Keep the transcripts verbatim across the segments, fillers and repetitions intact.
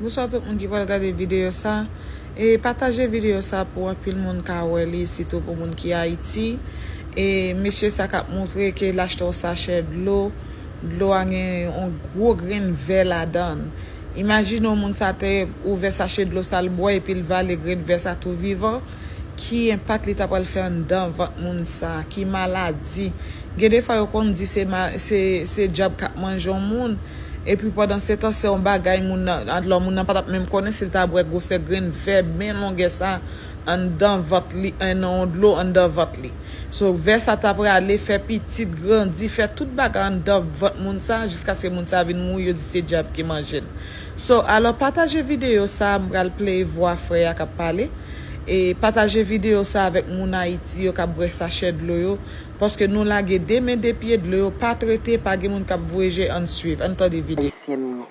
Bonswa tout moun ki pral gade videyo sa. E pataje videyo sa pou anpil moun ka wè li, sitou pou moun ki Ayiti. E mesye sa k ap montre ke l achte yon sachè dlo, dlo a gen yon gwo grenn vè ladan l. Imajine w, moun sa te ouvè sachè dlo sa, l bwè, epi l vale grenn vè sa tou vivan. Ki enpak li ta pral fè anndan vant moun sa? Ki maladi? Gen de fwa yo konn di se, ma- se, se dyab k ap manje yon moun. Epi pandan se tan, se yon bagay moun nan, alò moun nan pa t ap menm konnen si l ta bwè gwosè grenn vè men longè sa anndan vant li, eh, nan yon dlo anndan vant li. So, vè sa ta prale fè pitit, grandi, fè tout bagay anndan vant moun sa, jiskaske moun sa vin mouri, yo di se dyab ki manje l. So, alò, pataje videyo sa, m pral play vwa frè a k ap pale. E pataje videyo sa avèk moun Ayiti yo k ap bwè sachè dlo yo, paske nou lage de men de pye, dlo yo pa trete, pa gen moun k ap voye je, ann swiv, ann tande videyo. Ayisyen m yo,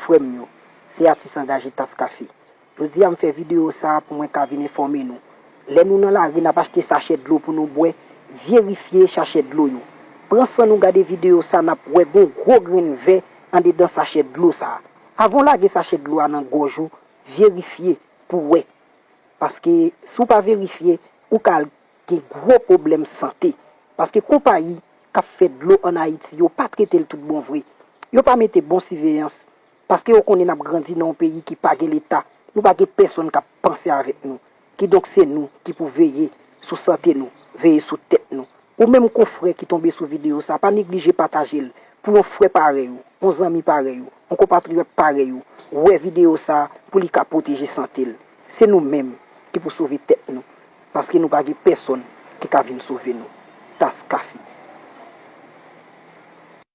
frè m yo, se atis angaje Tascafé. Jodi a m fè videyo sa a pou mwen ka vin enfòme nou. Lè nou nan lari n ap achte sachè dlo pou nou bwè, verifye sachè dlo yo. Pran san nou gade videyo sa n ap wè gon gwo grenn vè andedan sachè dlo sa a. Avan w lage sachè dlo a nan gòj ou, verifye pou w wè. Paske si w pa verifye, ou ka gen gwo pwoblèm sante. Paske konpayi k ap fè dlo ann Ayiti yo pa trete l tout bon vre. Yo pa mete bon siveyans. Paske yo konnen n ap grandi nan yon peyi ki pa gen Leta. Nou pa gen pèsonn k ap panse avèk nou. Kidonk se nou ki pou veye sou sante nou, veye sou tèt nou. Ou menm konfrè ki tonbe sou videyo sa, pa neglije pataje l pou yon frè parèy ou, yon zanmi parèy ou, yon konpatriyòt parèy ou wè videyo sa pou li ka pwoteje sante l. Se nou menm ki pou sove tèt nou, paske nou pa gen pèsonn ki ka vin sove nou. Tascafé.